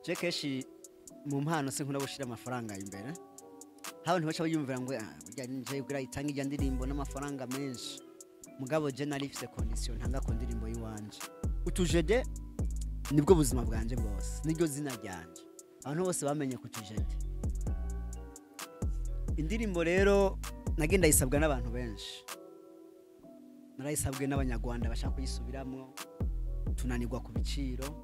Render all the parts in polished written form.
Je kenshi mu mpano sinkunda gushira amafaranga imbere. Abantu baca bayumvira ngo burya nje kugira itanga ijya ndirimbo n'amafaranga menshi. Mugabo je nari mfise condition ntanga ku ndirimbo yiwanje. Utujede nibwo buzima bwanje bwose, niryo zina ryanje. Abantu bose bamenye kutujede. Indirimbo rero nagenda yisabwa n'abantu benshi. Narayisabwe n'abanyarwanda bashaka kuyisubiramwo, tunanirwa ku biciro.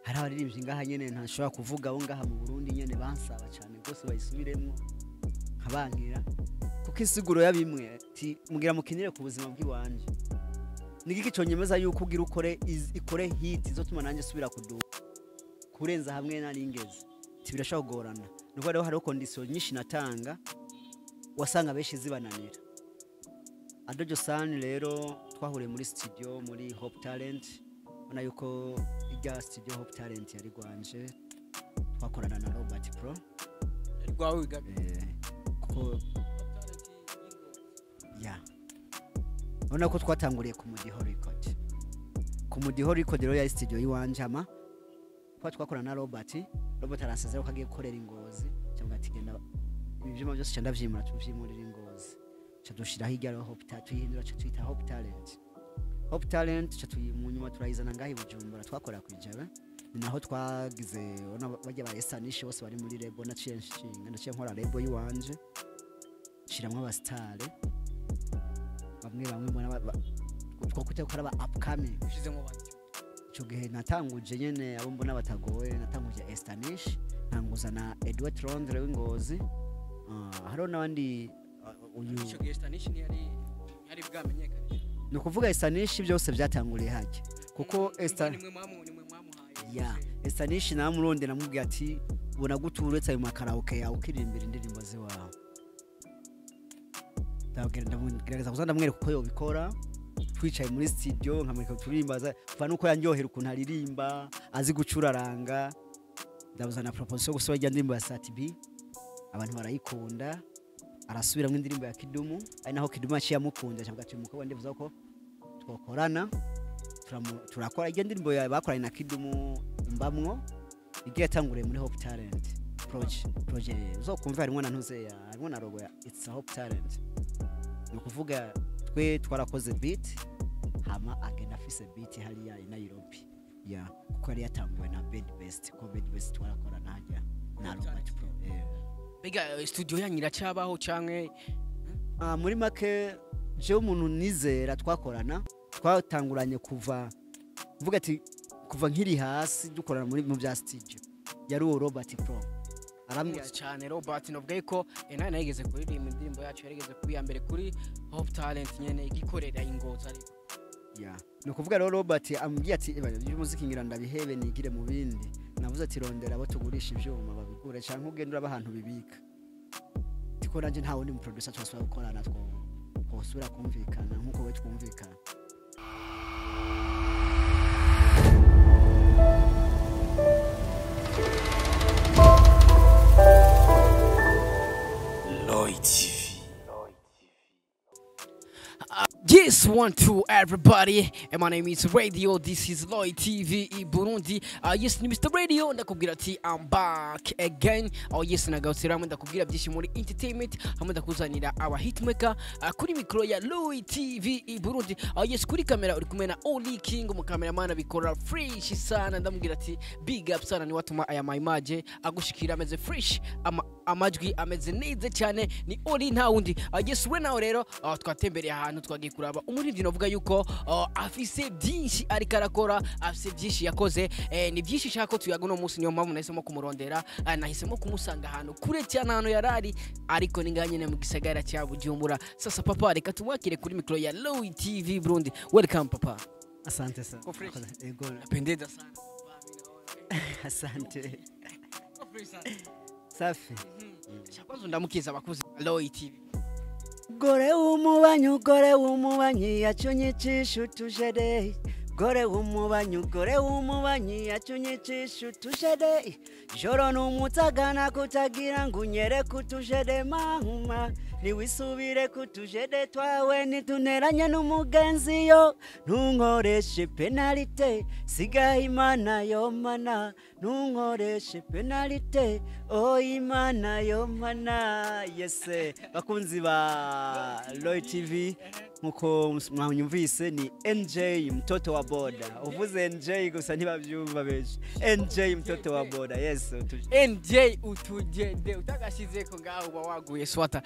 Hari abaririmbyi ngaha nyene ntashobora kuvuga abo ngaha mu Burundi nyene bansaba cyane rwose bayisubiremwo, nkabankira kuko insiguro yabimwe ati mugira mukinire ku buzima bw'iwanje. Nigiki cyonyemeza yuko ugira ukore ikore hit izotuma nanjye subira kuduka kurenza hamwe naringeze. Ati birashobora kugorana. Nuko rero hariho condition nyinshi natanga wasanga benshi zibananira. Ado Josan rero twahuriye muri studio muri Hope Talent. Ubona yuko ijya studio Hope Talent yari gwanje, twakorana na Robert Pro. Yari gwawe wigabi. Kuko ya ubona ko twatanguriye ku Mudiho Record. Ku Mudiho Record rero yari studio yiwanje, ama kwa twakorana na Robert. Robert aransezera ko agiye gukorera Ingozi, cyangwa ati genda ibi byuma byose ndavyimura tuvyimurira Ingozi. Cha dushiraho ijya Hope Talent, tuyihindura cha twita Hope Talent. Hope Talent cha tuyimunyuma turayizana ngahi Bujumbura, twakora kwijabe. Ni naho twagize ona bajya ba Estanish bose bari muri label, naciye nshinga naciye nkora label yiwanje, shiramwe abastare bamwe bamwe mbona two kujya gukora aba upcoming. Ushizemo bandi. Ico gihe natanguje nyene abo mbona batagoye, natanguje Estanish, ntanguza na Edward Rondre w'Ingozi. Hariho n'abandi uyu Ico gihe Estanish ntiyari bwamenyekanisha. Ni ukuvuga Estanish byose byatanguriye hajya. Kuko nimwe mwamuhaye. Ya, Estanish namuronde namubwiye ati ubona gute uretse ayo makaraoke yawe ukiririmbira indirimbo ziwawe. Ndagerageza kuza ndamwereka uko yobikora. Twicaye muri studio nkamwereka turirimbaza, kuva nuko yanyohera ukuntu aririmba, azi gucuraranga. Ndabuzana proposition gusubira ijya ndirimbo ya Sat B, abantu barayikunda. Arasubiramwo indirimbo ya Kidumu, ari naho Kidumu aciye amukunda, cyangwa ati umukobwa ndivuza ko twokorana. Turakora ijya ndirimbo ya bakoranye na Kidumu mbamwo, igiye yatanguriye muri Hope Talent projet uzokumva harimo na ntuze ya harimo na logo ya It's a Hope Talent. Ni ukuvuga twe twarakoze beat, hama agenda afise beat hariya i Nairobi. Ya, kuko yari yatanguwe na Bed Best, ko Bed Best twarakorana hajya na Robert Pro. Mbega studio yanyu iracabaho canke? Muri make je umuntu nizera twakorana, twatanguranye kuva mvuga ati kuva nkiri hasi dukorana muri mu bya studio. Yari uwo Robert Pro. Arambwira cyane Robert, novuga ko nawe nayigeze kuririmba indirimbo yacu, yarigeze kuba mbere kuri Hope Talent nyene igikorera Ingozi ariko. Ya, ni ukuvuga rero Robert ambwiye ati iby'umuziki ngira ndabihebe nigire mu bindi. Navuze ati rondera abo tugurisha ivyuma babigure canke ugende uraba ahantu bibika. Tiko nanje nta wundi mu producer twasubira gukorana, twosubira kumvikana nkuko we twumvikana. Lloyd TV. Yes, 1 2 everybody. And my name is Radio. This is Lloyd TV i Burundi. Yes, ni Mr Radio. Ndakubwira ati I'm back again. Oh yes, nagarutse ramwe ndakubwira byinshi muri entertainment, hamwe ndakuzanira our hitmaker kuri mikro ya Lloyd TV i Burundi. Oh yes, kuri kamera uri kumwe na Oli King, umukameraman abikora fresh sana. Ndamubwira ati big up sana, ni watuma aya my image agushikira ameze fresh, amajwi ameze neza cyane. Ni Oli nta wundi. Yes, we nawe rero twatembereye ahantu twagiye kuraba umuririmbyi novuga yuko afise byinshi ariko arakora, afise byinshi yakoze, ni byinshi nshaka ko tuyaga uno munsi. Niyo mpamvu nahisemo kumurondera, nahisemo kumusanga ahantu kure cyane ahantu yarari, ariko ni ngaha nyene mu gisagara cya Bujumbura. Sasa papa, reka tumwakire kuri mikro ya Lloyd TV Burundi. Welcome papa. Asante sana. Ko fresh. Ego. Napendeza sana. Asante. Ko fresh sana. Safi. Kwanza ndamukiza abakuzi ba Lloyd TV. Gore w'umubanyi, ugore w'umubanyi yacunyicisha utujere. Gore w'umubanyi, gore w'umubanyi yatunyicisha utujede. Joro n'umutagana kutagira ngo unyere kutujede mama. Niwisubire kutujede twawe nituneranye n'umugenzi yo. Ntunkoreshe pénalité, sigaho Imana yo mana. Ntunkoreshe pénalité, oh Imana yo mana. Yese bakunzi ba Roy TV, nkuko mwanyumvise ni NJ mtoto wa boda. Uvuze NJ gusa ntibavyumva benshi. NJ mtoto wa boda, yes. NJ utujede utagashyizeko ngaho uba waguye swata.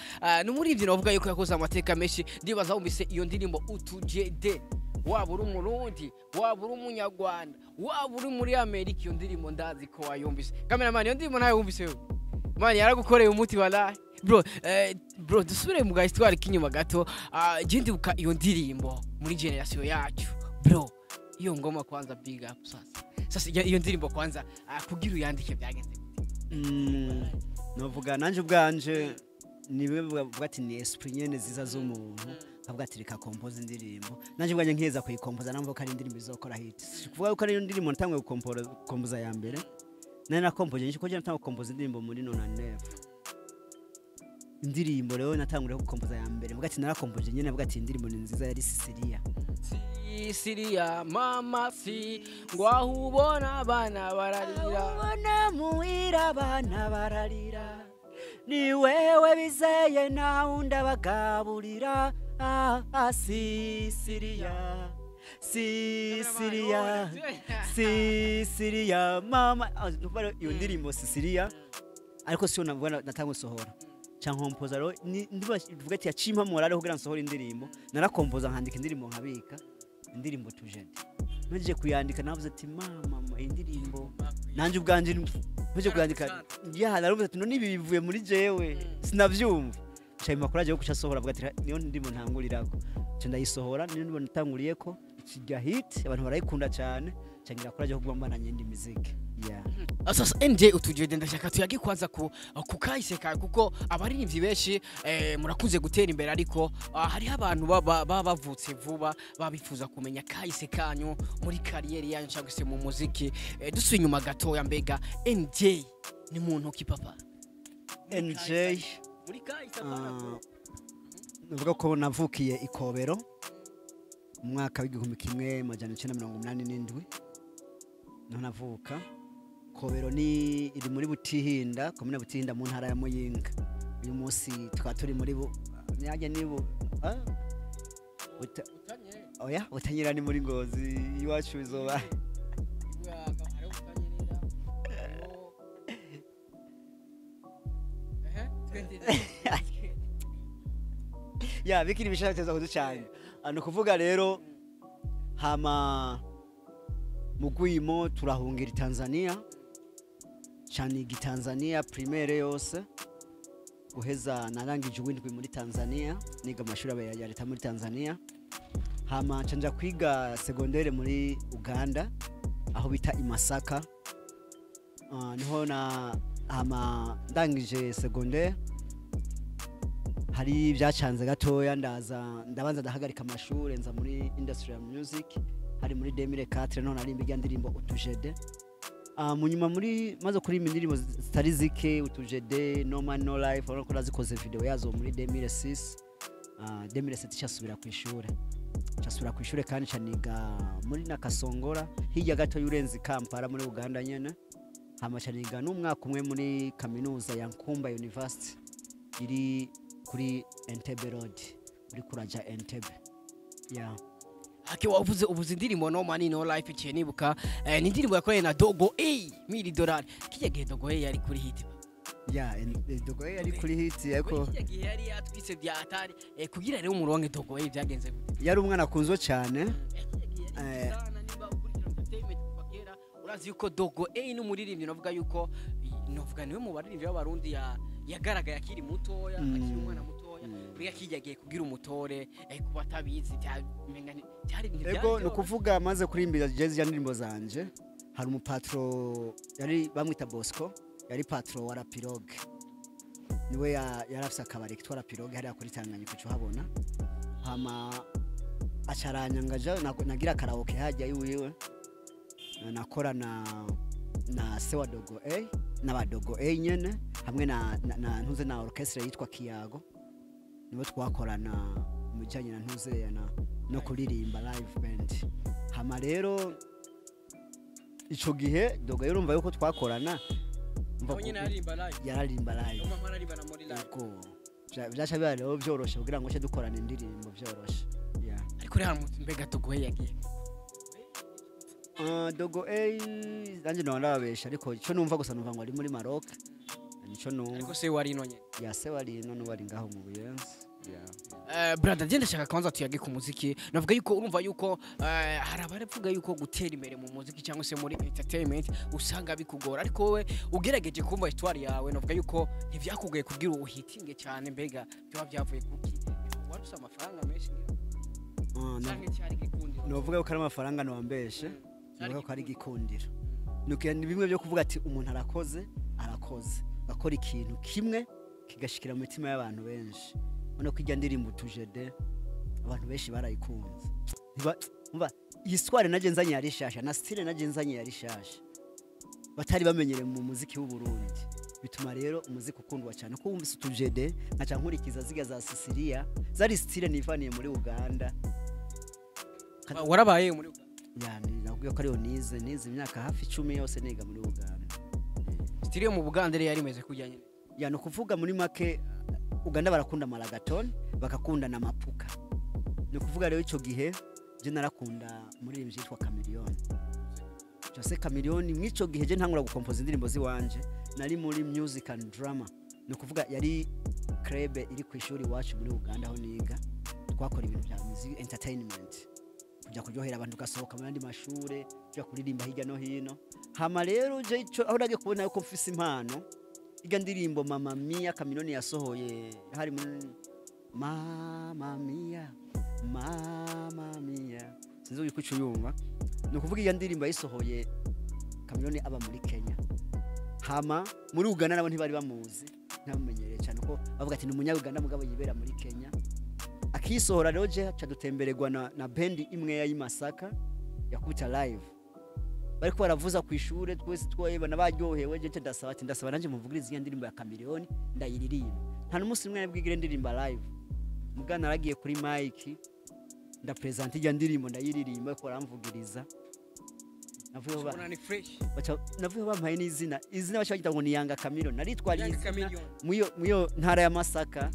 Ni umuririmbyi navuga yuko yakoze amateka menshi. Ndibaza wumvise iyo ndirimbo utujede, waba uri Umurundi, waba uri Umunyarwanda, waba uri muri Amerika, iyo ndirimbo ndazi ko wayumvise. Cameraman, iyo ndirimbo nawe wumvise wewe man, yaragukoreye umuti wallahi bro. Bro, dusubire mu histoire k'inyuma gato. Je ndibuka iyo ndirimbo muri generation yacu bro, iyo ngoma kwanza, big up. Sasa iyo ndirimbo kwanza, kugira uyandike byagenze gute? Novuga nanje ubwanje niwe bavuga ati ni esprit nyene ziza z'umuntu, avuga ati reka compose indirimbo. Nanje ubwanje nkeza kuyikompoza namva ko ari indirimbo izokora hit. Si kuvuga ko ari indirimbo natangwe gukompoza ya mbere, nari nakompoje nyinshi, ko je natangwe gukompoza indirimbo muri 99. Indirimbo rero natanguriye gukompoza ya mbere mvuga ati narakompoje nyene, mvuga ati indirimbo ni nziza, yari Sicilia. Sicilia mama, si ngo aho ubona abana bararira. Ubona muhira abana bararira, ni wewe bizeye nawe undabagaburira. Ah, ah, Sicilia, Sicilia, Sicilia mama. Ah, nukuvuga rero iyo ndirimbo Sicilia, ariko siyo navuga natangwe sohora cankompoza rero ndivuga ati yacimpa morale kugira nsohore indirimbo. Narakompoza nkandika indirimbo, nkabika indirimbo tujende. Mpejeje kuyandika navuze ati mama mama, iyi ndirimbo nanje ubwanje mpejeje kuyandika ya naravuze ati none ibi bivuye muri jewe sinavyumva. Nca makuru aje kuca sohora, avuga ati niyo ndirimbo ntangurirako, nca ndayisohora. Niyo ndirimbo natanguriyeko ikijya hit, abantu barayikunda cyane, nca ngira kuraje kuguma mbandanya indi miziki, yeah. Sasa NJ utujede, ndashaka tuyage kwanza ku kahise kawe, kuko abaririmbyi benshi murakunze gutera imbere, ariko hariho abantu baba bavutse vuba babifuza kumenya kahise kanyu muri carrière yanyu cyangwa se mu muziki. Dusuye inyuma gatoya, mbega NJ ni muntu ki papa? NJ muri kahise apana Nuvuga ko navukiye Ikobero mu mwaka w'1987, niho navuka. Kobero ni iri muri Butihinda, komine Butihinda, mu ntara ya Muyinga. Uyu munsi tukaba turi muri bu nyajya ni bu oya, Butanyerera ni muri Ngozi, iwacu izoba. Hariho Butanyerera, twende. Ya bikiri bishaka kuducanga. Ni ukuvuga rero hama mugwimo turahungira i Tanzania, caniga i Tanzania primaire yose guheza narangije uwindwi muri Tanzania, niga amashuri ya leta muri Tanzania. Hama nca nja kwiga secondaire muri Uganda aho bita i Masaka. Niho na hama ndangije secondaire hari byacanze gatoya, ndaza ndabanza ndahagarika amashuri, nza muri industry ya music. Hari muri 2004 none narimba irya ndirimbo utujede. Mu nyuma muri maze kuririmba indirimbo zitari zike, utujede, No Man No Life, urabona ko nazikoze video yazo muri 2006. 2007 cyasubira ku ishure, cyasubira ku ishure kandi caniga muri Nakasongora, hirya gato y'urenze Kampala muri Uganda nyene. Hama caniga n'umwaka umwe muri kaminuza ya Nkumba University iri kuri Entebbe Road, uri kuraja Entebbe, yeah. Ake wavuze ubuze indirimbo No Money No Life, ikiye nibuka ni indirimbo yakoranye na Dogo A mili dolari. Kijya gihe Dogo A yari kuri hit. Yeah, Dogo A yari kuri hit ariko kijya gihe yari yatwise bya atari. Kugira rero umuronke Dogo A byagenze gute? Yari umwana akunzwe cyane. Kijya gihe yari sana. Niba ukurikirana entertainment kuva kera, urazi yuko Dogo A n'umuririmbyi navuga yuko novuga niwe mu baririmbyi b'Abarundi yagaragaye akiri mutoya, akiri umwana mutoya. Mbega kijya gihe kugira umutore, kuba atabizi byari ntibyari Ego, ni byoroshye. ukuvuga maze kuririmba jazz ya ndirimbo zanje, hari umupatro yari bamwita Bosco, yari patron wa La Pirogue, niwe yari afise akabari kitwa La Pirogue hariya kuri Tanganyika uca uhabona. Hama Acaranyangaja nagira karaoke hajya iwiwe, nakora na se wa Dogo A n'abadogo A nyene, hamwe na ntuze na orchestre yitwa Kiyago, nibo twakorana mu bijyanye na ntuze na no kuririmba live band. Hama rero ico gihe Dogo A urumva yuko twakorana umva Nawe nyene aririmba live? Yararimba live. Mama aririmba na muri live? Yego. Vyaca biba rero vyoroshe kugira ngo ce dukorana indirimbo vyoroshe, yeah. Ariko rero mbega Dogo A yagiye? Dogo A nanje no ndababesha, ariko ico numva gusa numva ngo ari muri Maroc, nico numva. Ariko se wari ino nyene? Ya, se wari ino, n'ubu ari ngaho mu Buyenzi, yeah. Brother, je ndashaka kwanza tuyage ku muziki. Navuga yuko urumva yuko hari abaravuga yuko gutera imbere mu muziki cyangwa se muri entertainment usanga bikugora, ariko wowe ugerageje kumva histoire yawe, navuga yuko ntivyakugoye kubwira uhitinge cyane. Mbega byoba byavuye kuki? Wari ufise amafaranga menshi ngira? No. Canke cyari gikundiro? Novuga yuko ari amafaranga nowambeshe. Cyari Novuga ko ari igikundiro. Nuko ni bimwe byo kuvuga ati umuntu arakoze, arakoze, akora ikintu kimwe kigashikira mu mitima y'abantu benshi. Ubona ko ijya ndirimbo tujede abantu benshi barayikunze. Umva iyi histoire naje nzanye yari shasha, na style naje nzanye yari shasha batari bamenyereye mu muziki w'u Burundi, bituma rero umuziki ukundwa cyane, ko wumvise utujede nkaca nkurikiza ziga za Sicilia, zari style nivaniye muri Uganda. Warabaye muri Uganda? Yani nakubwiye ko ariyo nize imyaka hafi 10 yose niga muri Uganda. Style yo mu Buganda rero yari imeze kujya nyene? Ya, ni ukuvuga muri make Uganda barakunda maragaton, bagakunda na mapuka. Ni ukuvuga rero icyo gihe je narakunda umuririmbyi yitwa Chameleone, Jose Chameleone. Mw'ico gihe je ntangura gukompoza indirimbo ziwanje, nari muri music and drama, ni ukuvuga yari club iri ku ishuri iwacu muri Uganda aho niga. Twakora ibintu bya music entertainment, kujya kuryohera abantu, ugasohoka mu yandi mashure kujya kuririmba hirya no hino. Hama rero je ico aho nagiye kubona yuko mfise impano, irya ndirimbo Mama Mia Chameleone yasohoye, hari muri Mama Mia, Mama Mia, sinzi uko ico yumva. Ni ukuvuga iyo ndirimbo yayisohoye Chameleone aba muri Kenya, hama muri Uganda nabo ntibari bamuzi, ntibamumenyereye cyane, ko bavuga ati ni umunyabuganda mugabo yibera muri Kenya. Akisohora rero je ca dutembererwa na bendi imwe ya Masaka yakubita live, bariko baravuza ku ishure, twese twebana baryohewe. Je ndasaba ati ndasaba nanje muvugirize iyo ndirimbo ya Chameleone ndayiririmba. Nta n'umunsi umwe nabwigire ndirimba live, mugana naragiye kuri mic ndapresenta ijya ndirimbo ndayiririmba, ariko baramvugiriza. Navuyeho Ubona ni fresh. Navuyeho bampaye n'izina, izina baca bagita ngo ni Yanga Chameleone. Naritwariye Yanga izina Chameleone. muyo ntara ya Masaka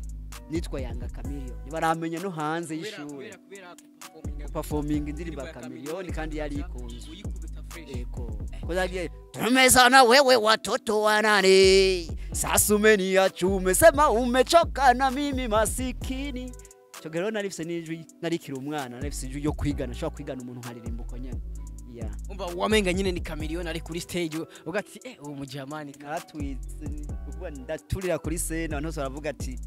nitwa Yanga Chameleone, ntibaramenya no hanze Kubera y'ishure. Kubera performing Performing indirimbo ya ya Chameleone kandi yari ikunzwe. Uyikubita fresh. Eko kozagiye tumezana wewe watoto wanane, sasa umeniacha umesema umechoka na mimi masikini. Ico gihe rero narifise n'ijwi, narikiri umwana narifise ijwi ryo kwigana, nshobora kwigana umuntu nkaririmba uko nyene, yeah. Umva wamenga nyine ni Chameleone ari kuri stage, uvuga ati uwo mujamani. Naratwitse, ni ukuvuga ndaturira kuri scène, abantu bose baravuga ati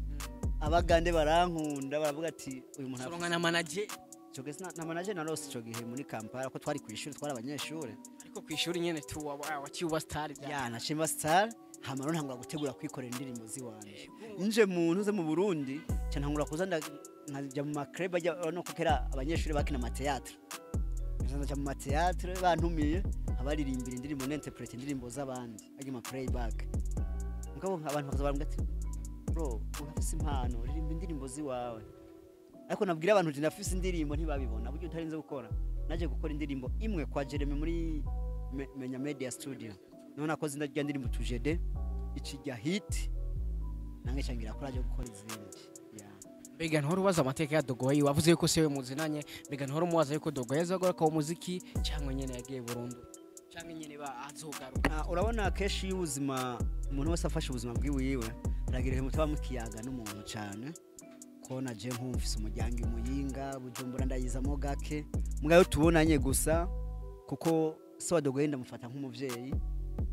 abagande barankunda, baravuga ati uyu muntu Soronka na manager? Ico gihe nta manager narose ico gihe muri Kampala, ko twari kw'ishuri, twari abanyeshuri. Ariko ku ishuri nyene tu waciye uba star bya Ya, nashima star. Hama rero ntangura gutegura kwikorera indirimbo ziwanje nje mu ntuze mu Burundi, ca ntangura kuza nkajya mu ma club ajya no kukera abanyeshuri bakina ama théâtre, nkaja mu ma théâtre bantumiye abaririmbira indirimbo, n'interprète indirimbo z'abandi, ajya ma playback. Mugabo abantu bakaza barambwira ati bro, urafise impano, ririmba indirimbo ziwawe. Ariko nabwira abantu nti ndafise indirimbo, ntibabibona. Buryo utarinze gukora, naje gukora indirimbo imwe kwa Jeremy muri Menya Media Studio, none nakoze ndarya ndirimbo tujede ikijya hit, nange cyangira ko aje gukora izindi, yeah. Mbega ntihora ubaza amateka ya Dogo A? Wavuze yuko sewe muzinanye, mbega ntihora umubaza yuko Dogo A azagaruka mu muziki, cyangwa nyene yagiye burundu, cyangwa nyene ba azogaruka? Ah, urabona kenshi iyo ubuzima, umuntu wese afashe ubuzima bwiwiwe, aragira ibintu mutaba mukiyaga n'umuntu cyane, ko naje nkumvise umuryango i Muyinga, Bujumbura ndayizamo gake, mugabo tubonanye gusa kuko se wa Dogo A ndamufata nk'umuvyeyi,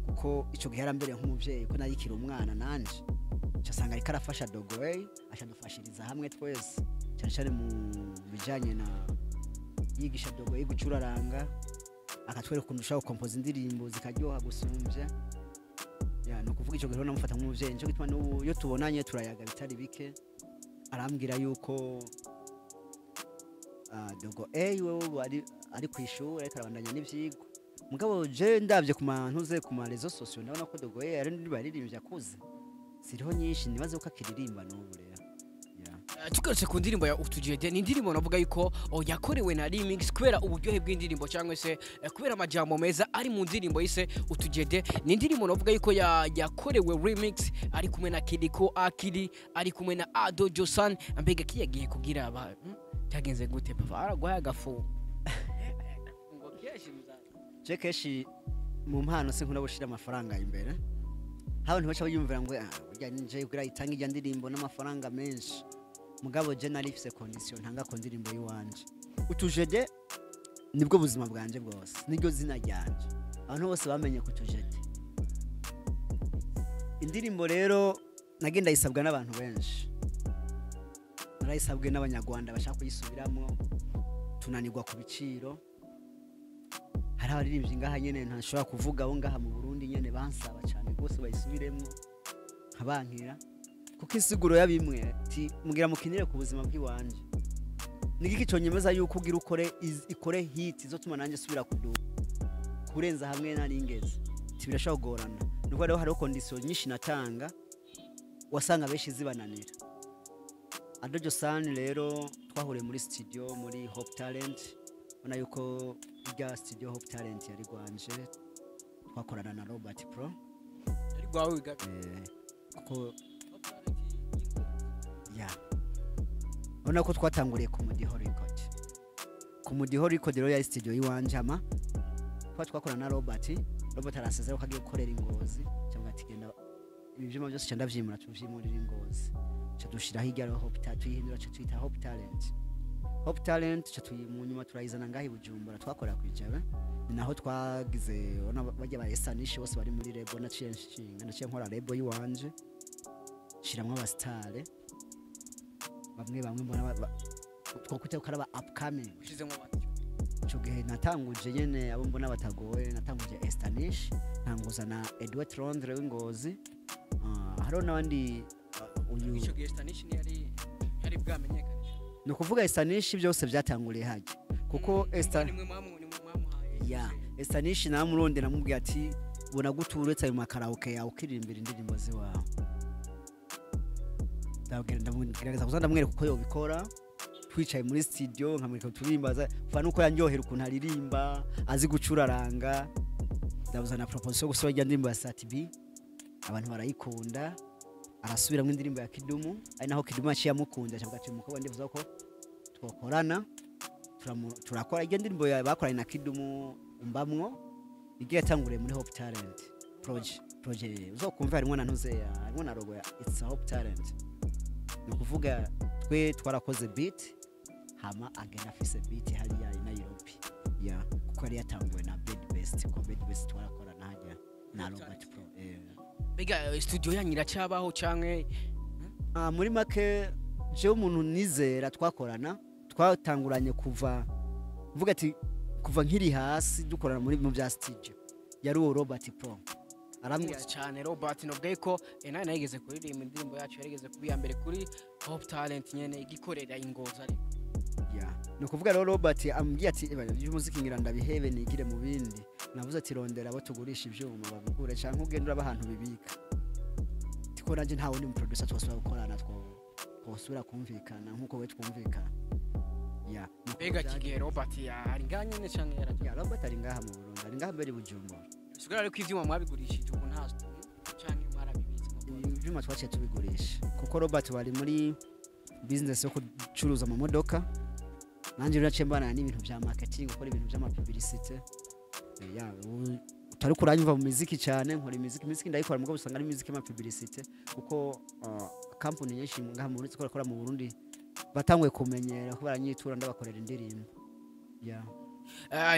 kuko ico gihe yarambereye nk'umuvyeyi, ko narikira umwana nanje casanga ariko arafasha Dogo A, acadufashiriza hamwe twese, cyane cyane mu bijanye na yigisha Dogo A gucuraranga, akatwereka ukuntu ushobora gukompoza indirimbo zikaryoha gusumbya. Ya, ni ukuvuga ico gihe rero namufata nk'umuvyeyi, nico gituma n'ubu iyo tubonanye turayaga bitari bike, arambwira yuko Dogo A wewe ari kwishuri, ariko arabandanya n'ivyigwa. Mugabo je ndavye ku mantuze, ku ma réseaux sociaux, ndabona ko Dogo A ari ndirimbo yaririmbye akuze, ziriho nyinshi, nibaze ko akiririmba n'ubu rero. Yeah. Tugarutse ku ndirimbo ya Utujede, ni indirimbo navuga yuko yakorewe na remix kubera uburyohe bw'indirimbo, cyangwa se kubera amajambo meza ari mu ndirimbo yise Utujede. Ni indirimbo navuga yuko yakorewe remix ari kumwe na Kiriko Akili, ari kumwe na Ado Josan. Mbega kiyagiye kugira aba cyagenze gute, papa aragwaye agafu ngo keshi mzazi? Je kenshi mu mpano sinkunda gushira amafaranga imbere. Haba ntibaca biyumvira ngo ah, burya nije kugira itange ijya ndirimbo n'amafaranga menshi. Mugabo je nari mfise condition ntanga ku ndirimbo y'iwanje. Utujede nibwo buzima bwanje bwose, niryo zina ryanje, abantu bose bamenye ku Tujede. Indirimbo rero nagenda yisabwa n'abantu benshi. Narayisabwe n'Abanyarwanda bashaka kuyisubiramo, tunanirwa ku biciro. Hari abaririmbyi ngaha nyene ntashobora kuvuga, abo ngaha mu Burundi nyene, bansaba cyane rwose bayisubiremo, nkabankira, kuko insiguro yabimwe ati mugira mukinire ku buzima bw'iwanje. Nigiki cyonyemeza yuko ugira ukore ikore hit izotuma nanjye subira kuduga kurenza hamwe nari ngeze? Ati birashobora kugorana. Nuko rero hariho condition nyinshi natanga, wasanga benshi zibananira. Ado Josan rero twahuriye muri studio, muri Hope Talent. Ubona yuko irya studio Hope Talent yari gwanje, twakorana na Robert Pro. Ari gwawe wiga? Kuko ya ubona ko twatanguriye ku Mudiho Record. Ku Mudiho Record rero yari studio y'iwanje, hama kuba twakorana na Robert. Robert arasezera ko agiye gukorera Ingozi, cyangwa ati genda ibi byuma byose cyanda ndavyimura, tuvyimurira Ingozi, ca dushiraho irya Hope Talent, tuyihindura, ca tuyita Hope Talent. Hope Talent ca mu nyuma turayizana ngaho i Bujumbura, twakorera ku Ijabe. Ni naho twagize, ubona bajya ba Esanishi bose bari muri label. Naciye nshinga, naciye nkora label y'iwanje, nshiramwo abasitare bamwe bamwe mbona twokwita ko ari aba upcoming. Ushizemo batyo? Ico gihe natanguje nyene abo mbona batagoye. Natanguje Estanish, ntanguza na Edward Londre w'Ingozi. Hariho n'abandi, uyu Ico gihe Stanish ntiyari yari bwamenyekane? Ni ukuvuga Estanish byose byatanguriye hajya, kuko Esta nimwe nimwe mwamuhaye? Ya, Estanish namuronde, namubwiye ati ubona gute uretse ayo makaraoke yawe ukiririmbira indirimbo ziwawe? Ndabwira, ndamugerageza kuza ndamwereka uko yobikora. Twicaye muri studio, nkamwereka turirimbaza kuva nuko yanyohera ukuntu aririmba, azi gucuraranga. Ndabuzana proposition yo gusubira ijya ndirimbo ya Sat B, abantu barayikunda. Arasubiramo indirimbo ya Kidumu, ari naho Kidumu yaciye amukunda, acavuga ati umukobwa ndifuza ko twakorana. Turakora ijya ndirimbo bakoranye na Kidumu umbamwo, igiye yatanguriye muri Hope Talent projet. Uzokumva harimo na ntuze, harimo na logo ya It's a Hope Talent. Ni ukuvuga twe twarakoze beat, hama agenda afise beat hariya i Nairobi, ya kuko yari yatanguwe na Bed Best, ko Bed Best twarakorana hajya na Robert Pro. Mbega studio yanyu iracyabaho canke? Muri make jewe umuntu nizera twakorana, twatanguranye kuva, mvuga ati kuva nkiri hasi, dukorana muri mu bya studio, yari uwo Robert Pro. Arambwira Muzi cyane Robert, nubwo ko nawe nayigeze kuririmba indirimbo yacu, yarigeze kuba iya mbere kuri Hope Talent nyene igikorera Ingozi ariko. Ya, ni ukuvuga rero Robert ambwiye ati "Eba, iby'umuziki ngira ndabihebe nigire mu bindi." Navuze ati rondera abo tugurisha ivyuma babigure, canke ugende uraba ahantu bibika, tiko nanje nta wundi mu producer twosubira gukorana, twosubira kumvikana nkuko we twumvikana. Ya, ni uko Mbega kigihe Robert ari ngaha nyene canke yaragiye? Ya, Robert ari ngaha mu Burundi, ari ngaha mbere i Bujumbura. Bisigura ariko ivyuma mwabigurishije, ubu nta studio canke mwarabibitse? Ibyuma twaciye tubigurisha, kuko Robert bari muri business yo gucuruza amamodoka, nanjye rero naciye mbana n'ibintu bya marketing, gukora ibintu by'amapublicité. Ya, ubu utari kuranyumva mu miziki cyane. Nkora imiziki ndayikora, mugabo usanga ari imiziki y'amapublicité, kuko company nyinshi ngaha mu Burundi zikora mu Burundi batanguye kumenyera ko baranyitura, ndabakorera indirimbo, ya.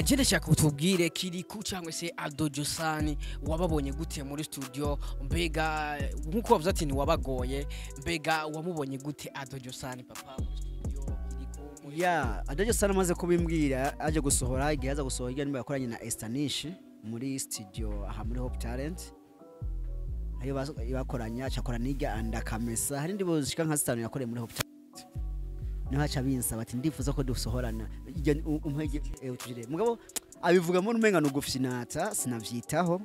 Je ndashaka utubwire Kiriku cyangwa se Ado Josani wababonye gute muri studio? Mbega nkuko wavuze ati ntiwabagoye, mbega wamubonye gute Ado Josani papa muri studio, Kiriku muri Ya, Ado Josani amaze kubimbwira, aje gusohora, igihe aza gusohora irya ndirimbo yakoranye na Estanish muri studio aha muri Hope Talent, ayo bakoranye, acakora n'irya Andakamesa. Hari indirimbo zishika nka zitanu yakoreye muri Hope Talent. Niho haca binsaba ati ndifuza ko dusohorana umpe utujire. Mugabo abivugamo n'umenga ni ugufyinata, sinavyitaho.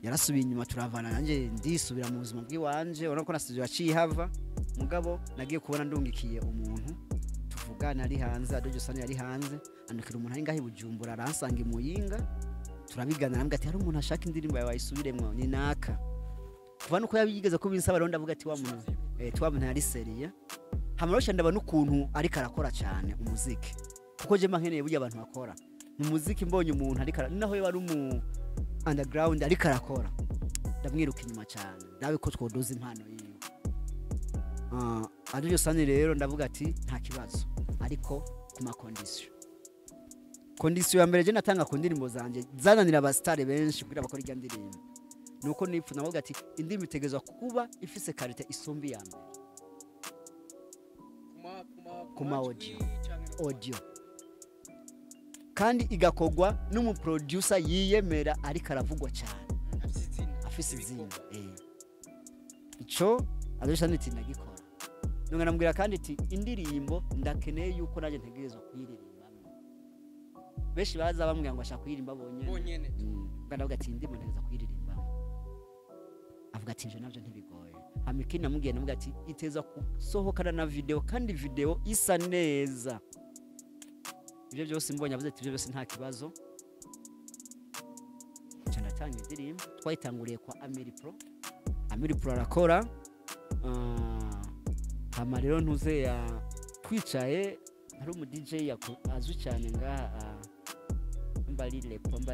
Yarasubiye inyuma turavana, nanjye ndisubira mu buzima bw'iwanje. Urabona ko na studio yaciye ihava. Mugabo nagiye kubona ndungikiye umuntu tuvugana ari hanze, Ado Josan yari hanze, andukira umuntu ari ngaho i Bujumbura, aransanga i Muyinga, turabigana. Arambwira ati hari umuntu ashaka indirimbo yawe ayisubiremwo, ni naka. Kuva nuko yabigeze kubinsaba rero, ndavuga ati wa muntu wa muntu yari sérieux. Hama rero ndabona ukuntu ariko arakora cyane umuziki, kuko je mba nkeneye burya abantu bakora mu muziki. Mbonye umuntu ariko naho yoba ari umu underground ariko arakora, ndamwiruka inyuma cyane, ndabe ko twodoza impano yiwe. Ado Josan rero ndavuga ati nta kibazo, ariko ku ma condition. Condition ya mbere je natanga ku ndirimbo zanje zananira abasitari benshi kugira bakore irya ndirimbo, nuko nipfu navuga ati indirimbo itegerezwa kuba ifise qualité isumba iya mbere ku ma audio. Audio, kandi igakogwa n'umuproducer yiyemera, ariko aravugwa cyane, afise izina. Ico Ado Josan ati ndagikora. Nonga namubwira kandi ati indirimbo ndakeneye yuko nanjye ntegerezwa kuyiririmbamo. Benshi baza bambwira ngo ashaka kuyirimba bonyene. Bonyene. Ndavuga ati indirimbo ntegerezwa kuyiririmbamo. Avuga ati ivyo navyo ntibigoye. Hama ikindi namubwiye, namubwira ati iteza gusohokana na video, kandi video isa neza. Ibyo byose mbonye avuze ati ibyo byose nta kibazo, nca ndatanga indirimbo. Twayitanguriye kwa Amiri Pro. Amiri Pro arakora. Hama rero ntuze ya twicaye, hari umu DJ azwi cyane ngaha, mba ari Lepo, mba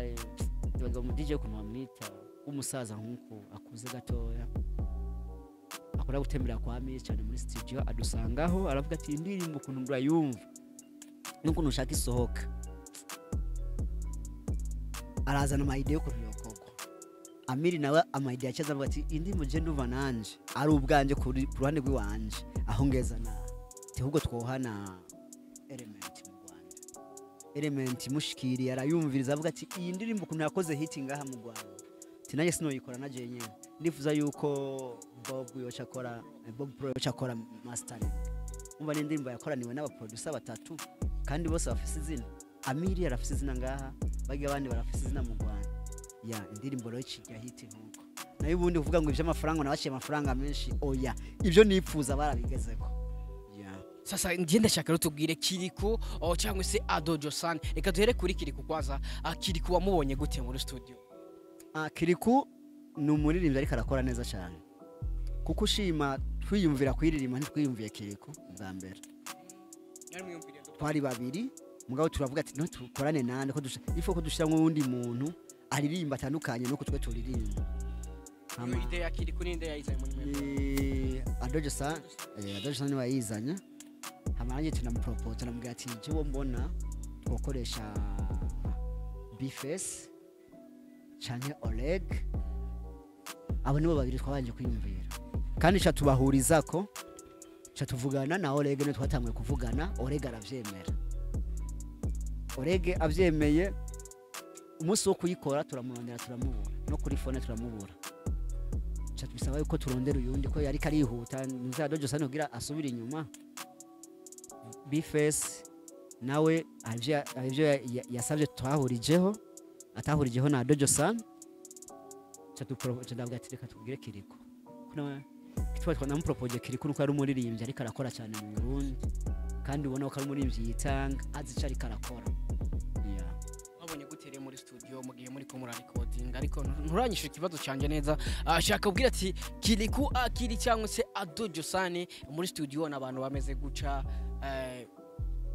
ndibaga umu DJ ukuntu bamwita, w'umusaza nk'uko akuze gatoya, akora gutembera kwa Amiri cyane muri studio. Adusangaho aravuga ati indirimbo ukuntu murayumva n'ukuntu ushaka isohoka. Arazana ama idée y'ukuntu yokorwa. Amiri nawe ama idée yacaza avuga ati indirimbo je ndumva nanje ari ubwanje ku ruhande rw'iwanje aho ngeza na ati ahubwo twohana Element mu Rwanda. Element mushikiriye arayumviriza, avuga ati iyi ndirimbo ukuntu yakoze hit ngaha mu Rwanda, ati nanjye sinoyikora na jenyine, ndifuza yuko Bob yoca akora, Bob Pro yoca akora mastering. Umva, ni indirimbo yakoraniwe n'abaproducer batatu kandi bose bafise izina. Amiri arafise izina ngaha, bagiye abandi barafise izina mu Rwanda. Ya indirimbo rero ikijya hit nkuko nayo. Ubundi kuvuga ngo ivy'amafaranga nabaciye amafaranga menshi, oya, ibyo nipfuza barabigezeko ya. Sasa ndiye ndashaka rero tubwire Kirikou, oh, cyangwa se Ado Josan. Reka duhere kuri Kirikou kwanza. Kirikou wamubonye gute muri studio? Kirikou ni umuririmbyi ariko arakora neza cyane, kuko ushima twiyumvira kuyiririmba ntitwiyumviye Kirikou bwa mbere. Twari babiri, mugabo turavuga ati no tukorane nande ko dusha ifo ko dushiramo uwundi muntu aririmba atandukanye nuko twe turirimba. Iyo idée ya Kirikou ni inde yayizanye muri mwe? Ni Ado Josan, Ado Josan niwe yayizanye. Hama nanjye tunamupropose, tunamubwira ati jewe mbona twokoresha Bface canke Oleg. Abo nibo babiri twabanje kwiyumvira, kandi ca tubahurizako, ca tuvugana na Oleg. Niwe twatanguye kuvugana, Oleg aravyemera. Oleg avyemeye, umunsi wo kuyikora turamurondera turamubura, no kuri phone turamubura. Ca tubisaba yuko turondera uyundi ko yariko arihuta ntuze Ado Josan kugira asubire inyuma. Bface nawe hari ivyo yasavye twahurijeho, atahurijeho na Ado Josan. Ca ndavuga ati reka tubwire Kirikou, ko nawe tuba twanamupropoje Kirikou nuko ari umuririmbyi ariko arakora cyane mu Burundi, kandi ubona ko ari umuririmbyi yitanga, azi ico ariko arakora, yeah. Wabonye gute rero muri studio mu gihe muri ko murarekodinga? Ariko nturanyishyura ikibazo cyanjye neza. Shaka kubwira ati Kirikou Akili cyangwa se Ado Josan muri studio n'abantu bameze guca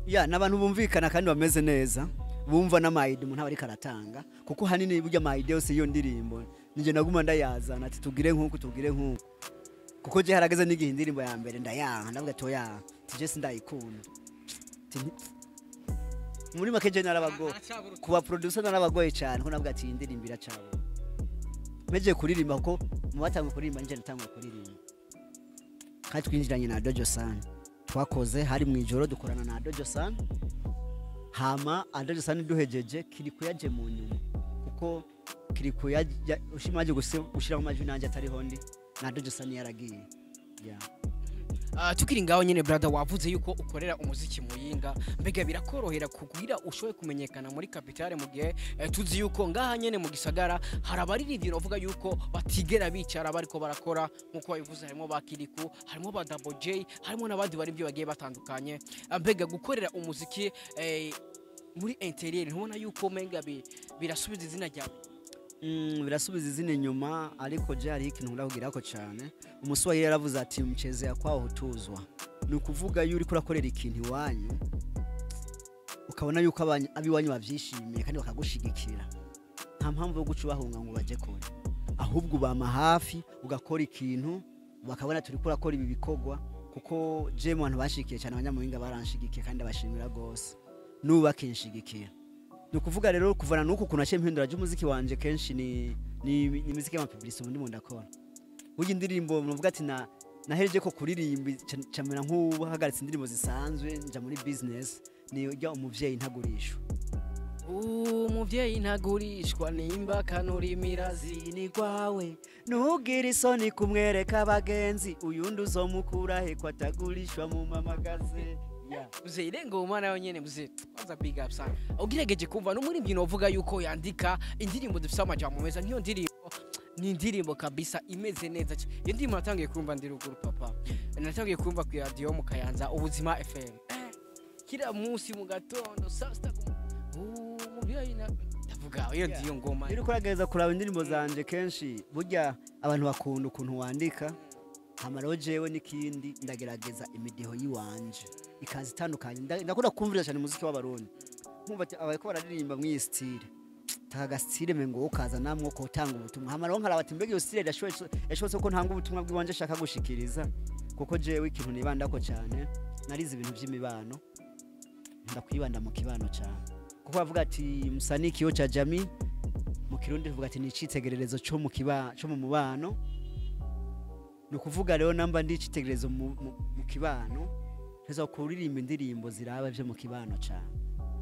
Ya, n'abantu bumvikana kandi bameze neza, bumva n'ama idée umuntu aba ariko aratanga, kuko hanini burya ama idée yose y'iyo ndirimbo ninjye naguma ndayazana, ati tugire nk'uku, tugire nk'uku, kuko je harageze n'igihe indirimbo ya mbere ndayanka, ndavuga ati oya, tije sindayikunda. Ati muri make je narabagoye kuba producer, narabagoye cyane, ko navuga ati iyi ndirimbo iracabura meje kuririmba, kuko mu batanguye kuririmba ninjye natanguye kuririmba, kandi twinjiranye na Ado Josan. Twakoze hari mu ijoro, dukorana na Ado Josan. Hama Ado Josan duhejeje, Kirikou yaje mu nyuma, kuko Kirikou ushimaje gushiramo amajwi nanjye atariho ndi, na Ado Josan yaragiye, yeah. Tukiri ngaho nyene, brother, wavuze yuko ukorera umuziki Muyinga. Mbega birakorohera kugira ushoboye kumenyekana muri capitale, mu gihe tuzi yuko ngaha nyene mu gisagara hari abaririmbyi bavuga yuko batigera bicara bariko barakora, nkuko wabivuze, harimo ba Kiriku, harimo ba Double J, harimo n'abandi baririmbyi bagiye batandukanye. Mbega gukorera umuziki muri intérieur, ntubona yuko menga birasubiza izina ryawe? Birasubiza izina inyuma, ariko je hariho ikintu nkunda kugirako cane. Umuswahili yaravuze ati: "Mchezea kwao hutuzwa." Ni ukuvuga iyo uriko urakorera ikintu iwanyu, ukabona yuko ab'iwanyu bavyishimiye kandi bakagushigikira, nta mpamvu yo guca ubahunga ngo baje kure, ahubwo ubama hafi ugakora ikintu bakabona turiko urakora ibi bikorwa. Kuko je mu bantu bashigikiye cyane, abanyamuhinga baranshigikiye kandi ndabashimira gose, n'ubu bakinshigikira. Ni ukuvuga rero kuvana n'uku kuntu naciye mpindura umuziki wanje, kenshi ni imiziki y'ama publicité ubu ndimo ndakora. Burya indirimbo muvuga ati na nahereje ko kuririmba, camera nk'uhagaritse indirimbo zisanzwe, nja muri business, ni ujya Umuvyeyi Ntagurishwa. Umuvyeyi ntagurishwa, nimba kanura imirazi. Ni rwawe, ntugire isoni kumwereka abagenzi, uyundi uzomukura he ko atagurishwa mu mamagaze? Yeah. Mzee, ile ngoma nayo nyene, mzee, kwanza big up sana. Ugerageje kumva n'umuririmbyi novuga yuko yandika indirimbo dufise amajambo meza. Nk'iyo ndirimbo ni indirimbo kabisa imeze neza. Iyo ndirimbo natangiye kumva ndi ruguru, papa, natangiye kumva ku radio mu Kayanza, Ubuzima FM. Kila munsi mu gatondo saa sita, umuvyeyi ndavuga iyo ndiyo ngoma. Iyo uriko uragerageza kuraba indirimbo zanje, kenshi burya abantu bakunda ukuntu wandika. Hama rero jewe n'ikindi, ndagerageza imidiho yiwanje ikaza itandukanye. Ndakunda kumviriza cyane umuziki w'Abarundi, nkumva ati abariko bararirimba mw'iyi style, taka ga style mengo ukaza namwe ko utanga ubutumwa. Hama rero nkaraba ati mbega iyo style yashobotse ko ntanga ubutumwa bw'iwanje ashaka gushikiriza? Kuko jewe ikintu nibandako cyane, narize ibintu by'imibano, ndakwibanda mu kibano cyane, kuko bavuga ati msanii kioo cha jamii. Mu Kirundi tuvuga ati ni icitegererezo cyo mu kiba cyo mu mubano. Ni ukuvuga rero namba ndi icitegererezo mu kibano, nteza kuririmba indirimbo ziraba byo mu kibano cyane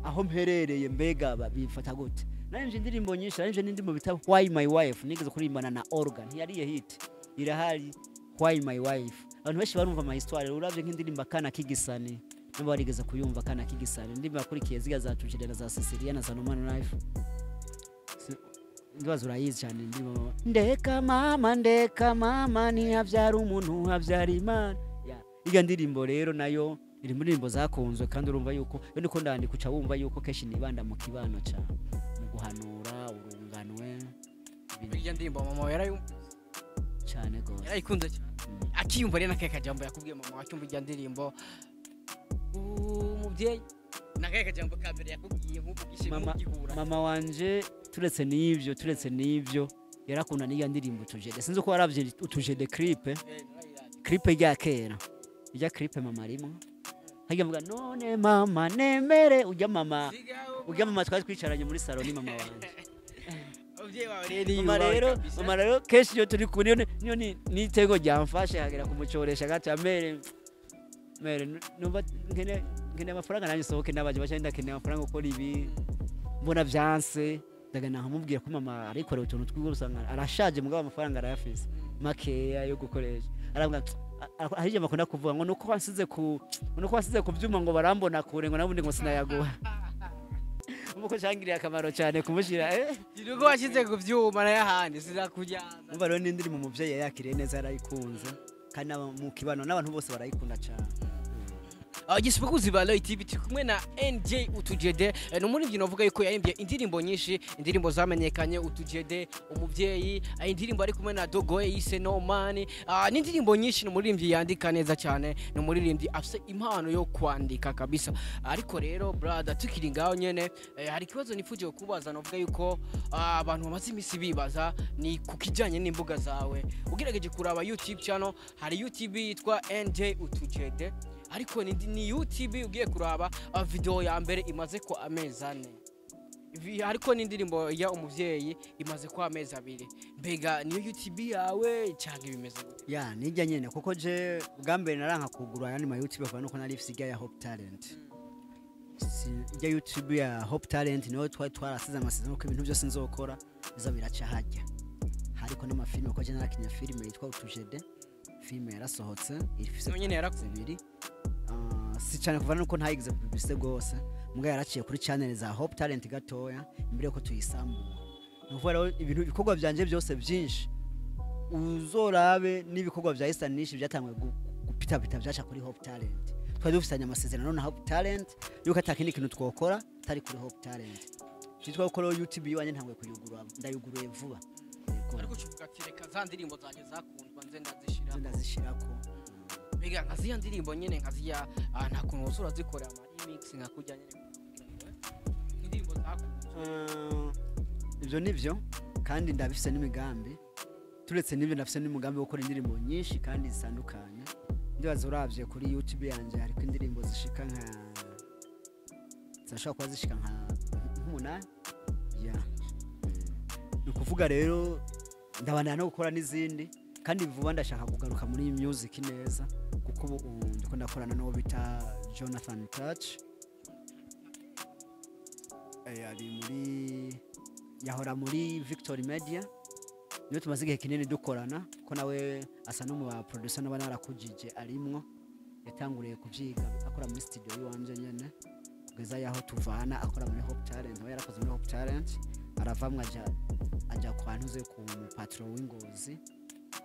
aho mperereye. Mbega bifata gute? Naririmbye indirimbo nyinshi, naririmbye n'indirimbo bita Why My Wife, nigeze kuririmbana na Organ, ntiyariye hit, irahari. Why My Wife, abantu benshi barumva ama histoire. Uravye nk'indirimbo Akana Kigisani, nabo barigeze kuyumva Akana Kigisani, indirimbo yakurikiye ziga za Tujire na za Cecilia na za Norman Life. Ndibaza urayizi cyane indirimbo "Ndeka mama, ndeka mama, ntihabyara umuntu habyara Imana". Ya, iyo ndirimbo rero nayo iri muri ndirimbo zakunzwe. Kandi urumva yuko iyo ndiko ndandika, uca wumva yuko kenshi nibanda mu kibano cyane, mu guhanura urunganwe, ibintu. Iyo ndirimbo mama yarayumva? Cyane gose. Yarayikunze cyane. Akiyumva rero, nakaye kajambo yakubwiye mama wacyumva irya ndirimbo Umubyeyi? Nakaye kajambo ka mbere yakubwiye nk'uvugishe nk'ugihura? Mama wanje, turetse n'ivyo yarakunda n'iyo ndirimbo Tujede. Sinzi ko waravye Utujede clip. Clip rya kera, irya clip mama rimwe hajya mvuga: "None mama nemere." Ujya mama, ujya mama twari twicaranye muri salon, ni mama wanje. Umubyeyi wawe rero Mama yubahwe rero kabisa. Mama rero kenshi iyo turi kumwe, niyo n'itego ryamfashe hagera kumucoresha gato: "Mère, mère, numva nkene amafaranga nanjye sohoke n'abaje bacha, ndakeneye amafaranga gukora ibi." Mbona vyanse, ndagana nkamubwira ko mama arikorera utuntu twiwe, usanga arashaje mugabo amafaranga arayafise makeya yo gukoresha. Aravuga, hari ijambo akunda kuvuga ngo nuko wasize ku vyuma, ngo barambona kure, ngo nabundi ngo sinayaguha. Umva ko cangiriye akamaro cyane kumushira. Nuko washyize ku vyuma n'ayahandi sinakujyana. Umva rero n'indirimbo umuvyeyi yayakiriye neza, yarayikunze, kandi mu kibano n'abantu bose barayikunda cyane. Gisibakuzi ba Roy TV, turi kumwe na NJ Utujede. Ni umuririmbyi navuga yuko yaririmbye indirimbo nyinshi, indirimbo zamenyekanye: Utujede, Umubyeyi, indirimbo ari kumwe na Dogoye yise No Man, n'indirimbo nyinshi. Ni umuririmbyi yandika neza cyane, ni umuririmbyi afise impano yo kwandika kabisa. Ariko rero brother, tukiri ngaho nyene, hari ikibazo nifuje kubaza navuga yuko abantu bamaze iminsi bibaza, ni ku kijyanye n'imbuga zawe. Ugerageje kuraba YouTube channel, hari YouTube yitwa NJ Utujede, ariko ni YouTube ugiye kuraba video ya mbere imaze ko amezi 4. Ariko n'indirimbo ya Umuvyeyi imaze ko amezi 2. Mbega niyo YouTube yawe cyangwa bimeze gute? Ya, nijya nyene, kuko je bwa mbere naranka kugura ayandi ma YouTube bava nuko nari ifise ijya ya Hope Talent. Ijya YouTube ya Hope Talent niho twari twarasize amasezerano ko ibintu byose nzokora biza biraca hajya, hariko n'amafilime, kuko je narakinya filime yitwa Utujede. Filime yarasohotse, ifise Nayo nyene yarakunzwe. zibiri. Ah, si cyane kuva nuko ntayigize publicité gose, muga yaraciye kuri channel za Hope Talent gatoya imbere yuko tuyisambura. Ni ukuvuga rero ibintu, ibikorwa byanje byose byinshi uzorabe, n'ibikorwa bya Esther Nish byatanguye gupitapita byaca kuri Hope Talent. Twari dufitanye amasezerano na Hope Talent yuko atakindi kintu twokora tari kuri Hope Talent. Cyitwa ko rero YouTube iwanjye ntanguye kuyugurura, ndayuguruye vuba. Yego. Ariko ucuvuga ati reka za ndirimbo zanjye zakundwa nze ndazishira. Ndazishirako. Mbega nka ziya ndirimbo nyene, nka ziya nta kuntu wose urazikorera ama remix nka kurya nyene kugira ngo, indirimbo zakunzwe? Ibyo nibyo, kandi ndabifise n'imigambi. Turetse n'ibyo, ndafise n'umugambi wo gukora indirimbo nyinshi kandi zitandukanye. Ndibaza uravye kuri YouTube yanje hariko indirimbo zishika nka, zirashobora kuba zishika nka nk'umunani. Ya, ni ukuvuga rero ndabandana no gukora n'izindi, kandi vuba ndashaka kugaruka muri music neza, kuko ubu ndiko ndakorana n'uwo bita Jonathan Touch. Ari muri, yahora muri Victory Media, niyo tumaze igihe kinini dukorana, ko nawe asa no mu ba producer n'aba narakujije arimwo. Yatanguriye kuvyiga akora muri studio yiwanje nyene, kugeza yaho tuvana akora muri Hope Talent. Nawe yarakoze muri Hope Talent, aravamwo aja kwa ntuze ku patron w'Ingozi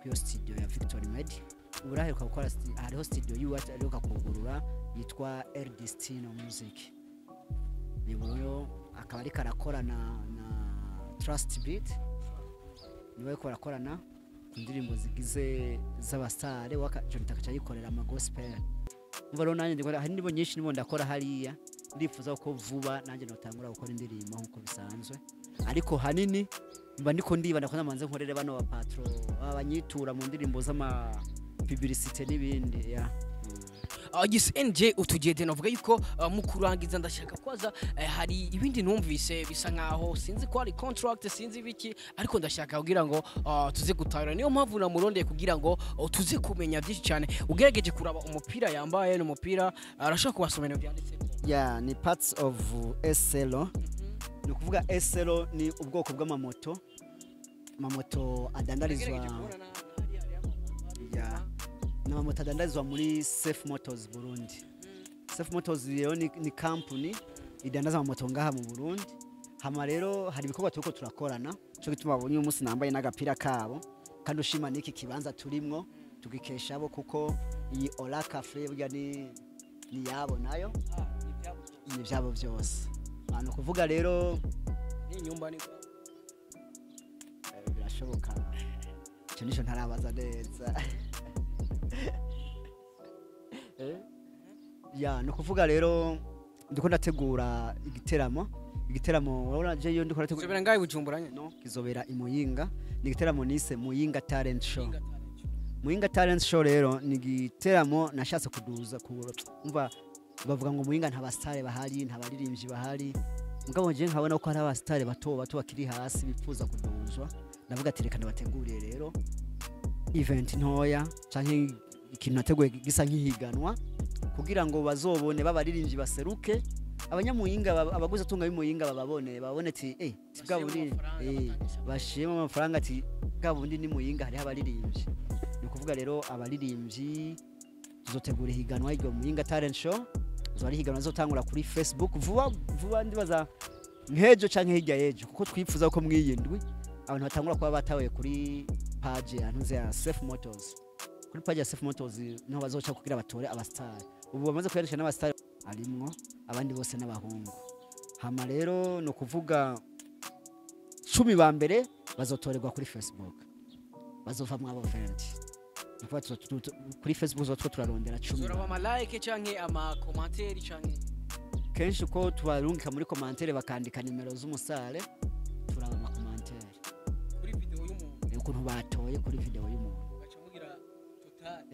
kwiyo studio ya Victory Media. Ubu aheruka gukora hariho studio yiwe aheruka kugurura yitwa El Destino Music. Ni rero akaba ariko arakorana na Trust Beat, niwe ariko barakorana ku ndirimbo zigize z'abasitare. Jonathan akaca yikorera ama gospel. Umva rero nanjye ndikora, hari indirimbo nyinshi ndimo ndakora hariya. Ndifuza ko vuba nanjye notangura gukora indirimbo nk'uko bisanzwe, ariko hanini mba ndiko ndibanda ko namanze nkorere bano ba patron abanyitura mu ndirimbo z'ama publicité n'ibindi ya. Yes, NJ utugende navuga yuko mu kurangiza ndashaka kwaza hari ibindi numvise bisa nkaho sinzi ko ari contract, sinzi biki, ariko ndashaka kugira ngo tuze gutahura. Niyo mpamvu namurondeye kugira ngo tuze kumenya byinshi cyane. Ugerageje kuraba umupira yambaye, ni umupira arashaka kubasomera byanditse. Ya, ni parts of SLO. Ni ukuvuga SLO ni ubwoko bw'amamoto, amamoto adandarizwa. Ya, ni amamoto adandarizwa muri Safe Motors Burundi. Safe Motors rero ni company idandaza amamoto ngaha mu Burundi. Hama rero hari ibikorwa turiko turakorana, cyo gituma babonye uyu munsi nambaye n'agapira kabo, kandi ushima n'iki kibanza turimwo tugikesha abo, kuko iyi Ola Cafe burya ni yabo nayo, ni ibyabo byose. Ni ukuvuga rero n'inyumba ni Birashoboka, icyo nicyo ntarabaza neza. Ya, ni ukuvuga rero ndiko ndategura igiteramo. Igiteramo urabona je iyo ndiko ndategura Zobera ngahe Bujumbura nyene? No, kizobera i Muyinga. Ni igiteramo nise Muyinga Talent Show. Muyinga Talent Show rero ni igiteramo nashatse kuduza ku, umva bavuga ngo Muyinga nta basitare bahari, nta baririmbyi bahari, mugabo je nkabona ko hari abasitare bato bato bakiri hasi bifuza kuduzwa. Ndavuga ati reka ndabateguriye rero event ntoya canke ikintu nateguye gisa nk'ihiganwa, kugira ngo bazobone babaririmbyi baseruke, abanyamuyinga abaguzi atunga b'Imuyinga bababone, babone ati si bwa bundi, bashiremo amafaranga, ati bwa bundi ni Muyinga hariho abaririmbyi. Ni ukuvuga rero abaririmbyi tuzotegura ihiganwa iryo Muyinga Talent Show. Zoba ari ihiganwa rizotangura kuri Facebook vuba vuba, ndibaza nk'ejo canke hirya y'ejo, kuko twifuza ko mw'iyi ndwi abantu batangura kuba batawe kuri page ya ntuze ya Safe Motors. Kuri page ya Safe Motors niho bazoca kugira batore abastar. Ubu bamaze kwiyandikisha n'abastar arimwo, abandi bose n'abahungu. Hama rero ni ukuvuga 10 ba mbere bazotorerwa kuri Facebook, bazovamwo abo 20. Ni ukuvuga kuri Facebook tuzoba turarondera 10. Zoraba ama like canke ama commentaire canke? Kenshi uko tubarungika muri commentaire bakandika nimero z'umusare, turaba ama commentaire kuri video y'umuntu. Ukuntu batoye kuri video y'umuntu. Gaca mugira total.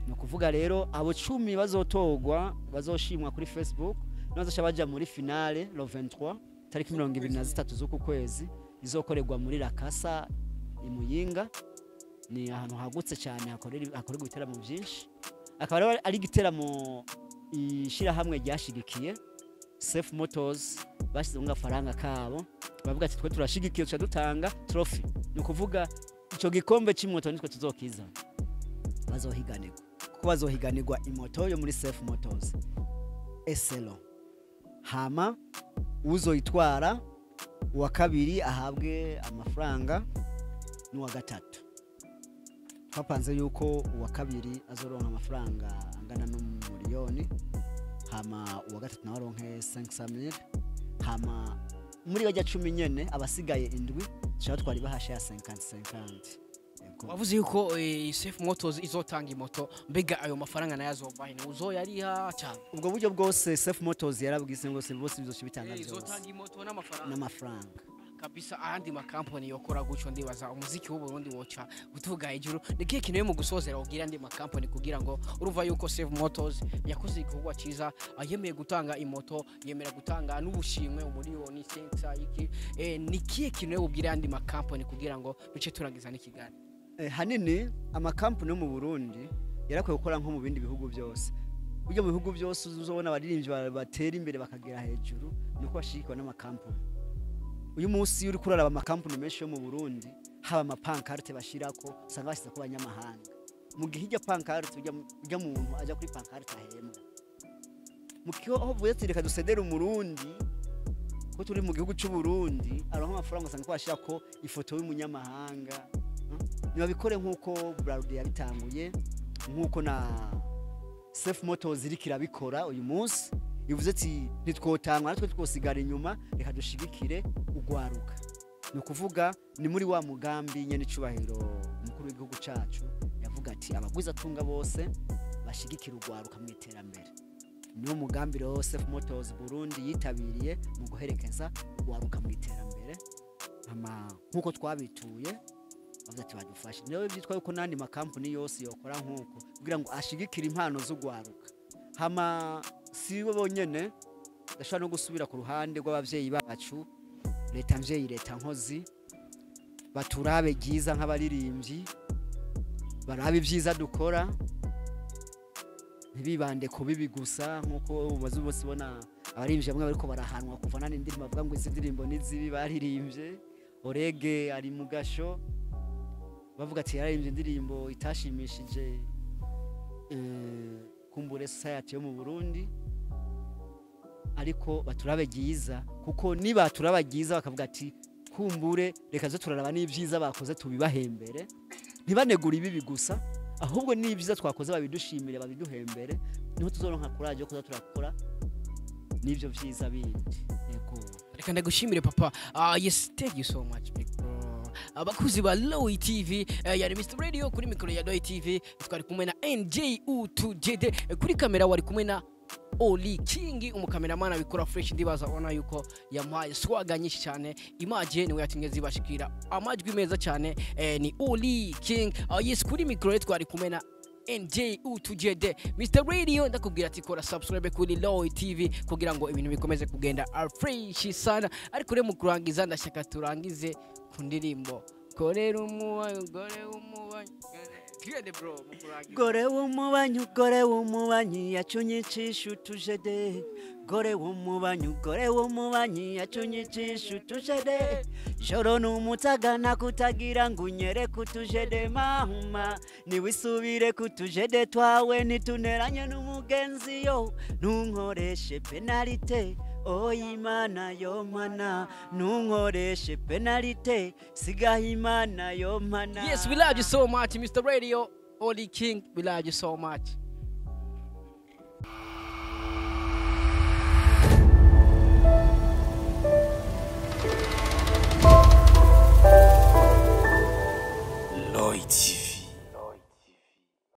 Ni ukuvuga rero abo 10 bazotorwa, bazoshimwa kuri Facebook, nibazoca baja muri finale le 23, tariki 23 z'uku kwezi, izokorerwa muri Rakasa i Muyinga. Ni ahantu hagutse cyane hakorerwa ibiteramo byinshi, akaba rero ari igiteramo ishirahamwe ryashigikiye Safe Motors. Bashyizemo agafaranga kabo, bavuga ati twe turashigikiye, tuca dutanga trophy. Ni ukuvuga ico gikombe c'imoto nitwe tuzokizana. bazohiganirwa, kuko bazohiganirwa imoto yo muri Safe Motors SLO. Hama uzoyitwara uwa kabiri ahabwe amafaranga n'uwa gatatu. Twapanze yuko uwa kabiri azoronka amafaranga angana n'umuriyoni, hama uwa gatatu nawe aronke 500,000. Hama muri bajya 10 nyene, abasigaye indwi tushobora twari bahasha ya 50-50. Yego. Wavuze yuko Safe Motors izotanga imoto. Mbega ayo mafaranga nayo azova he? Uzoyariha cyane? Ubwo buryo bwose Safe Motors yarabwise, bwose bose bizoca bitanga byose. Izotanga imoto n'amafaranga? N'amafaranga. Kabisa, ayandi makampani yokora gutyo, ndibaza umuziki w'u Burundi woca utuga hejuru. Ni kihe kintu mu gusozera ubwira andi makampani, kugira ngo urumva yuko Safe Motors yakoze igikorwa cyiza, yemeye gutanga imoto, yemera gutanga n'ubushimwe umuriyoni sensa iki, ni kihe kintu ubwira andi makampani kugira ngo bice turangiza n'ikiganiro? Hanini amakampani yo mu Burundi yarakwiye gukora nko mu bindi bihugu byose. Burya mu bihugu byose uzobona abaririmbyi batera imbere bakagera hejuru nuko bashigikwa n'amakampani. Uyu munsi iyo uriko uraraba amakampani menshi yo mu Burundi, haba amapancarte bashirako, usanga bashyize ku banyamahanga, mu gihe irya pancarte urya muntu aja kuri pancarte ahembwa. Mu kiho aho uvuye ati reka dusedere umurundi ko turi mu gihugu cy'u Burundi aronka amafaranga, usanga ko bashirako ifoto y'umunyamahanga. Nibabikore nk'uko Brarudi yabitanguye, nk'uko na Safe Motors iriko irabikora uyu munsi, ivuze ati ntitwotangwa natwe twosigara inyuma, reka dushigikire ugwaruka. Ni ukuvuga ni muri wa mugambi nyene icubahiro umukuru w'igihugu cacu yavuga ati abagwizatunga bose bashigikira ugwaruka mu iterambere. Niwo mugambi rero Safe Motors Burundi yitabiriye mu guherekeza ugwaruka mu iterambere. Hama nk'uko twabituye bavuze ati badufashe, niyo byitwa yuko n'andi makampani yose yokora nk'uko kugira ngo ashigikire impano z'ugwaruka. Hama si bo bonyene, ndashobora no gusubira ku ruhande rw'abavyeyi bacu, leta mvyeyi, leta nkozi, baturabe ryiza nk'abaririmbyi, barabe ibyiza dukora, ntibibande ku bibi gusa, nk'uko umaze bose ubona abaririmbyi bamwe bariko barahanwa kuva nani indirimbo bavuga ngo izi ndirimbo ni zibi baririmbye. Orege ari mu gasho, bavuga ati yararimbye indirimbo itashimishije kumbure society yo mu Burundi. Ariko baturabe ryiza, kuko niba turaba ryiza bakavuga ati kumbure reka zo turaraba n'ibyiza bakoze tubibahembere, ntibanegure ibibi gusa, ahubwo n'ibyiza twakoze babidushimire, babiduhembere, niho tuzoronka courage yo kuza turakora n'ivyo vyiza bindi. Yego. Reka ndagushimire, papa. Yes, thank you so much, big bro. Abakuzi ba Loy TV, yari Mr Radio kuri mikoro ya Loy TV, twari kumwe na NJU2JD. Kuri kamera wari kumwe na Oli King, umukameramana abikora fresh. Ndibaza ubona yuko yampaye swaga nyinshi cyane. Image niwe yatumye zibashikira amajwi meza cyane, ni Oli King. Yes, kuri mikoro twari kumwe na NJU2JD, Mr Radio. Ndakubwira ati kora subscribe kuri Loy TV kugira ngo ibintu bikomeze kugenda fresh sana. Ariko rero mu kurangiza ndashaka turangize ku ndirimbo korera umubanyi, gore w'umubanyi. Twende, bro, mu kurangiza. Gore w'umubanyi, gore w'umubanyi yacunyicisha utujede, gore w'umubanyi, gore w'umubanyi yacunyicisha utujede, joro n'umutaga nakutagira ngo unyere kutujede, mama niwisubire kutujede twawe, nituneranye n'umugenzi yo, ntunkoreshe pénalité. Oya Imana yo mana, ntunkoreshe pénalité, sigaho Imana yo mana. Yes, we love you so much, Mr. Radio. Oli King, we love you so much.